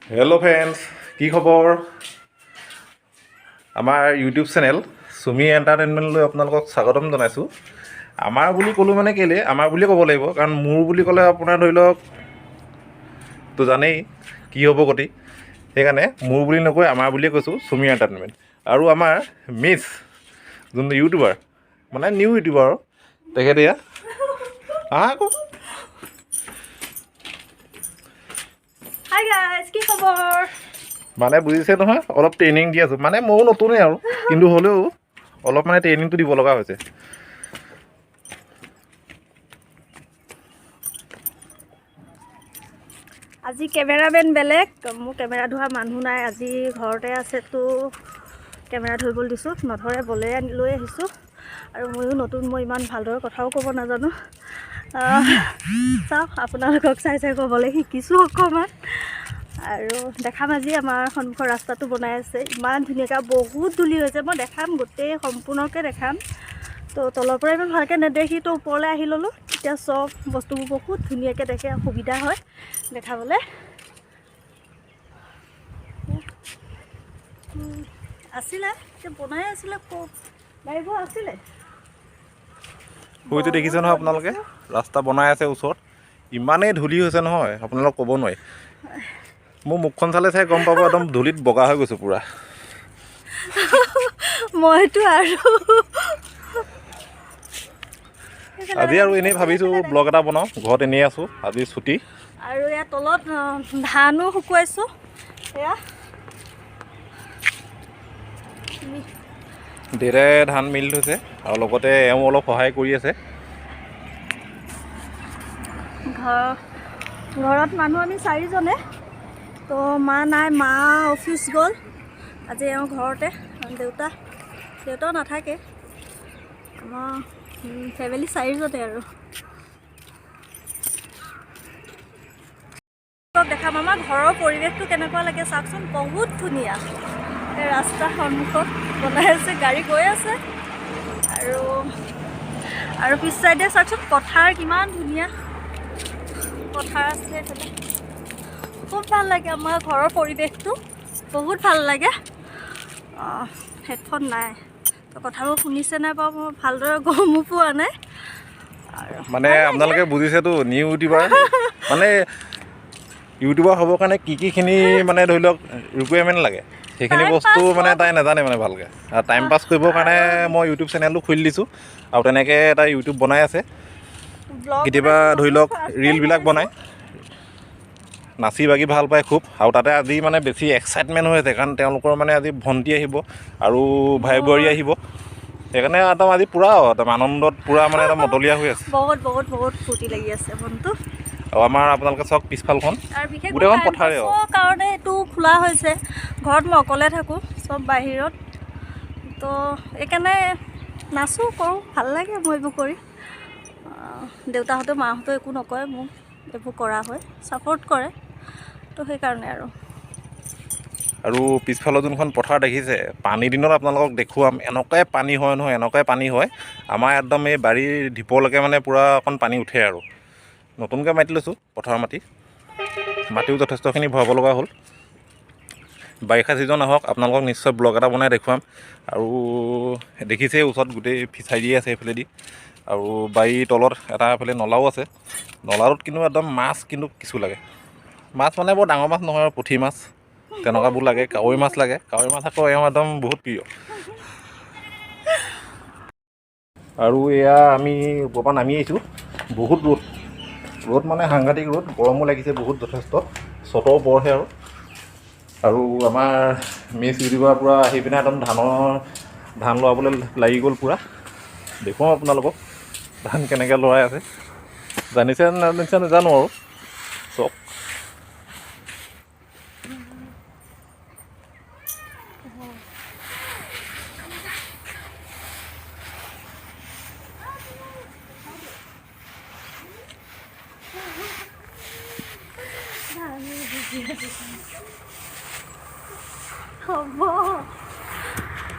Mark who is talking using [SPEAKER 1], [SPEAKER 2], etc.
[SPEAKER 1] Hello' friends, কি খবৰ? আমাৰ ইউটিউব চেনেল চুমি এণ্টাৰটেইনমেণ্টলৈ আপোনালোকক স্বাগতম জনাইছোঁ। আমাৰ বুলি ক'লোঁ মানে কেলৈ আমাৰ বুলিয়ে ক'ব লাগিব, কাৰণ মোৰ বুলি ক'লে আপোনাৰ ধৰি লওক তো জানেই কি হ'ব গতি। সেইকাৰণে মোৰ বুলি নকৈ আমাৰ বুলিয়ে কৈছোঁ, চুমি এণ্টাৰটেইনমেণ্ট। আৰু আমাৰ মিছ যোনটো ইউটিউবাৰ, মানে নিউ ইউটিউবাৰ, তেখেতে এয়া আহা আকৌ।
[SPEAKER 2] হাই গাইজ, কি খবৰ?
[SPEAKER 1] মানে বুজিছে নহয়, অলপ ট্ৰেইনিং দি আছোঁ। মানে ময়ো নতুনেই আৰু, কিন্তু হ'লেও অলপ মানে ট্ৰেইনিংটো দিব লগা হৈছে।
[SPEAKER 2] আজি কেমেৰামেন বেলেগ, মোৰ কেমেৰা ধৰা মানুহ নাই, আজি ঘৰতে আছে, তো কেমেৰা ধৰিবলৈ দিছোঁ, নধৰে বলে লৈ আহিছোঁ। আৰু ময়ো নতুন, মই ইমান ভালদৰে কথাও ক'ব নাজানো। চাওক, আপোনালোকক চাই চাই ক'বলৈ শিকিছোঁ অকণমান। আৰু দেখাম আজি আমাৰ সন্মুখৰ ৰাস্তাটো বনাই আছে ইমান ধুনীয়াকৈ, বহুত ধূলি হৈছে। মই দেখাম, গোটেই সম্পূৰ্ণকৈ দেখাম। তো তলৰ পৰা ইমান ভালকৈ নেদেখি, তো ওপৰলৈ আহি ল'লোঁ, তেতিয়া চব বস্তুবোৰ বহুত ধুনীয়াকৈ দেখে, সুবিধা হয় দেখাবলৈ। আছিলে, এতিয়া বনাই আছিলে, গাড়ীবোৰ আছিলে।
[SPEAKER 1] হয়তো দেখিছে নহয় আপোনালোকে, ৰাস্তা বনাই আছে ওচৰত। ইমানেই ধূলি হৈছে নহয়, আপোনালোক ক'ব নোৱাৰি। মোৰ মুখখন চালে চাই গম পাব, একদম ধূলিত বগা হৈ গৈছোঁ পূৰা।
[SPEAKER 2] মইতো আৰু
[SPEAKER 1] আজি আৰু এনেই ভাবিছোঁ ব্লগ এটা বনাওঁ, ঘৰত এনেই আছোঁ, আজি ছুটি।
[SPEAKER 2] আৰু ইয়াৰ তলত ধানো শুকুৱাইছোঁ। এয়া
[SPEAKER 1] দেউতাই ধান মিল থৈছে আৰু লগতে এওঁ অলপ সহায় কৰি আছে।
[SPEAKER 2] ঘৰত মানুহ আমি চাৰিজনে। তো মা নাই, মা অফিচ গ'ল আজি, এওঁ ঘৰতে, দেউতাও নাথাকে। আমাৰ ফেমিলি চাৰিজনে। আৰু দেখাম আমাৰ ঘৰৰ পৰিৱেশটো কেনেকুৱা লাগে, চাওকচোন, বহুত ধুনীয়া। এই ৰাস্তাৰ সন্মুখত বনাই আছে, গাড়ী গৈ আছে। আৰু আৰু পিছ চাইডে চাওকচোন, পথাৰ, কিমান ধুনীয়া পথাৰ আছে এইফালে। খুব ভাল লাগে আমাৰ ঘৰৰ পৰিৱেশটো, বহুত ভাল লাগে। হেডফোন নাই, তো কথাবোৰ শুনিছে নাই বাৰু, মই ভালদৰে গমো পোৱা নাই। আৰু
[SPEAKER 1] মানে আপোনালোকে বুজিছেতো, নিউ ইউটিউবাৰ, মানে ইউটিউবাৰ হ'বৰ কাৰণে কি কিখিনি মানে ধৰি লওক ৰিকুৱাৰমেণ্ট লাগে, সেইখিনি
[SPEAKER 2] Time
[SPEAKER 1] বস্তু
[SPEAKER 2] pass
[SPEAKER 1] মানে
[SPEAKER 2] হোৱা-
[SPEAKER 1] তাই নাজানে মানে ভালকৈ। আৰু টাইম পাছ কৰিবৰ কাৰণে মই ইউটিউব চেনেলটো খুলি দিছোঁ আৰু তেনেকৈ এটা ইউটিউব বনাই আছে।
[SPEAKER 2] ব্লগ
[SPEAKER 1] কেতিয়াবা ধৰি লওক ৰিলবিলাক বনায়, নাচি বাগি ভাল পায় খুব। আৰু তাতে আজি মানে বেছি এক্সাইটমেণ্ট হৈ আছে, কাৰণ তেওঁলোকৰ মানে আজি ভণ্টি আহিব আৰু ভাই বোৱাৰী আহিব। সেইকাৰণে একদম আজি পূৰা একদম আনন্দত পূৰা মানে একদম মতলীয়া হৈ আছে।
[SPEAKER 2] বহুত বহুত বহুত ফূৰ্তি লাগি আছে মনটো।
[SPEAKER 1] আৰু আমাৰ আপোনালোকে চাওক পিছফালখন,
[SPEAKER 2] আৰু বিশেষকৈ
[SPEAKER 1] গোটেইখন
[SPEAKER 2] টাইম
[SPEAKER 1] পথাৰে আৰু।
[SPEAKER 2] পাছৰ কাৰণে এইটো খোলা হৈছে। ঘৰত মই অকলে থাকোঁ, চব বাহিৰত, তো এইকাৰণে নাচোঁ কৰোঁ, ভাল লাগে মই এইবোৰ কৰি। দেউতাহঁতেও মাহঁতেও একো নকয় মোক, এইবোৰ কৰা হয়, ছাপৰ্ট কৰে, তো সেইকাৰণে আৰু।
[SPEAKER 1] আৰু পিছফালৰ যোনখন পথাৰ দেখিছে, পানী দিনত আপোনালোকক দেখুৱাম, এনেকুৱাই পানী হয় নহয়, এনেকুৱাই পানী হয়, আমাৰ একদম এই বাৰীৰ ঢিপলৈকে মানে পূৰা অকণ পানী উঠে। আৰু নতুনকৈ মাটি লৈছোঁ, পথাৰৰ মাটি, মাটিও যথেষ্টখিনি ভৰাব লগা হ'ল। বাৰিষা ছিজন আহক, আপোনালোকক নিশ্চয় ব্লগ এটা বনাই দেখুৱাম। আৰু দেখিছেই ওচৰত গোটেই ফিচাৰী আছে এইফালেদি, আৰু বাৰীৰ তলত এটা এইফালে নলাও আছে। নলাটোত কিন্তু একদম মাছ কিন্তু কিছু লাগে, মাছ মানে বৰ ডাঙৰ মাছ নহয় আৰু, পুঠি মাছ তেনেকুৱাবোৰ লাগে, কাৱৈ মাছ লাগে। কাৱৈ মাছ আকৌ এওঁ একদম বহুত প্ৰিয়। আৰু এয়া আমি ওপৰৰ পৰা নামি আহিছোঁ, বহুত ৰ'দ, ৰ'দ মানে সাংঘাতিক ৰ'দ, গৰমো লাগিছে বহুত যথেষ্ট, চতৰ ওপৰহে। আৰু আৰু আমাৰ মিছ ইউটিউবাৰ পূৰা আহি পিনে একদম ধান লৰাবলৈ লাগি গ'ল পূৰা। দেখুৱাওঁ আপোনালোকক ধান কেনেকৈ লৰাই আছে, জানিছে নাজানিছে নাজানো আৰু, চব।
[SPEAKER 2] হ'ব।